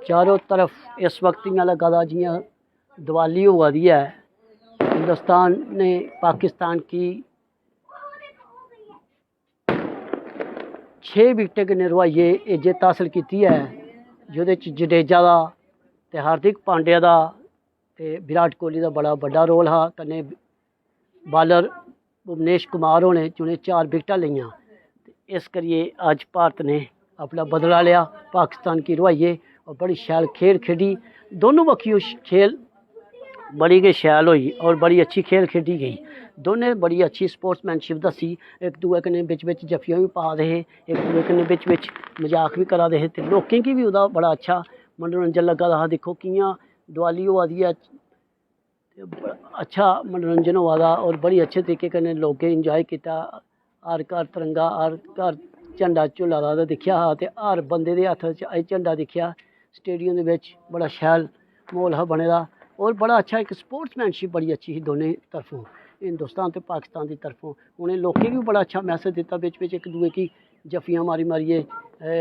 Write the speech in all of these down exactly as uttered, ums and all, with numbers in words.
चारों तरफ इस वक्त इ'यां लग्गा दा जि'यां दिवाली होआ दी ऐ। हिंदुस्तान ने पाकिस्तान की छे विकटें कन्नै रुआइयै एह् जित्त हासल कीती ऐ, जेह्दे च जडेजा दा ते हार्दिक पांड्या दा ते विराट कोहली दा बड़ा बड्डा रोल हा। कन्नै बालर भुवनेश कुमार होने जि'नें चार विकटां लेइयां। ते इस करियै अज्ज भारत ने अपना बदला लेआ पाकिस्तान गी रुआइयै, और बड़ी शैल खेल खेढी। दोनों बक्खी ओह् खेल बड़ी गै शैल होई और बड़ी अच्छी खेल खेढी गेई। दोनें बड़ी अच्छी स्पोर्ट्समैनशिप दस्सी, इक दूए कन्नै बिच बिच जफ्फियां बी पा दे हे, इक दूए कन्नै बिच बिच मजाक बी करा दे हे। ते लोकें गी बी ओह्दा बड़ा अच्छा मनोरंजन लग्गा दा हा। दिक्खो कि'यां दिवाली होआ दी ऐ, ते बड़ा अच्छा मनोरंजन होआ दा और बड़ी अच्छे तरीके कन्नै लोकें इंजाय कीता। हर घर तिरंगा, हर घर झंडा झुल्ला दा ते दिक्खेआ हा, ते हर बंदे दे हत्थ च एह् झंडा दिक्खेआ। स्टेडियम दे बिच बड़ा शैल म्हौल हा बने दा और बड़ा अच्छा इक स्पोर्ट्समैनशिप बड़ी अच्छी ही दोनें तरफों, हिंदुस्तान ते पाकिस्तान दी तरफों। उ'नें लोकें गी बी बड़ा अच्छा मैसेज दित्ता, बिच बिच इक दूए गी जफ्फियां मारी मारियै, ए,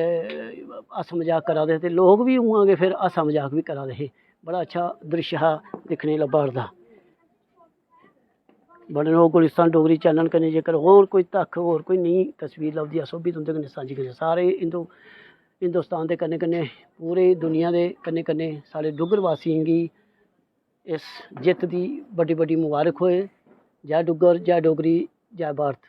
हास्सा मजाक करा दे हे, ते लोक बी उ'आं गै फिर हास्सा मजाक बी करा दे हे। बड़ा अच्छा द्रिश्श हा दिक्खने गी लब्भा करदा। बने र'वो गुलिस्तान डोगरी चैनल कन्नै। जेकर होर कोई तक, होर कोई नई तस्वीर लभदी, अस ओह् बी तुं'दे कन्नै सांझी करगे। सारे हिंदू, हिंदुस्तान दे कन्नै कन्नै पूरी दुनिया दे कन्नै कन्नै साढ़े डुग्गर वासियें गी इस जित्त दी बड्डी बड्डी मुबारक होए। जै डुग्गर, जै डोगरी, जै भारत।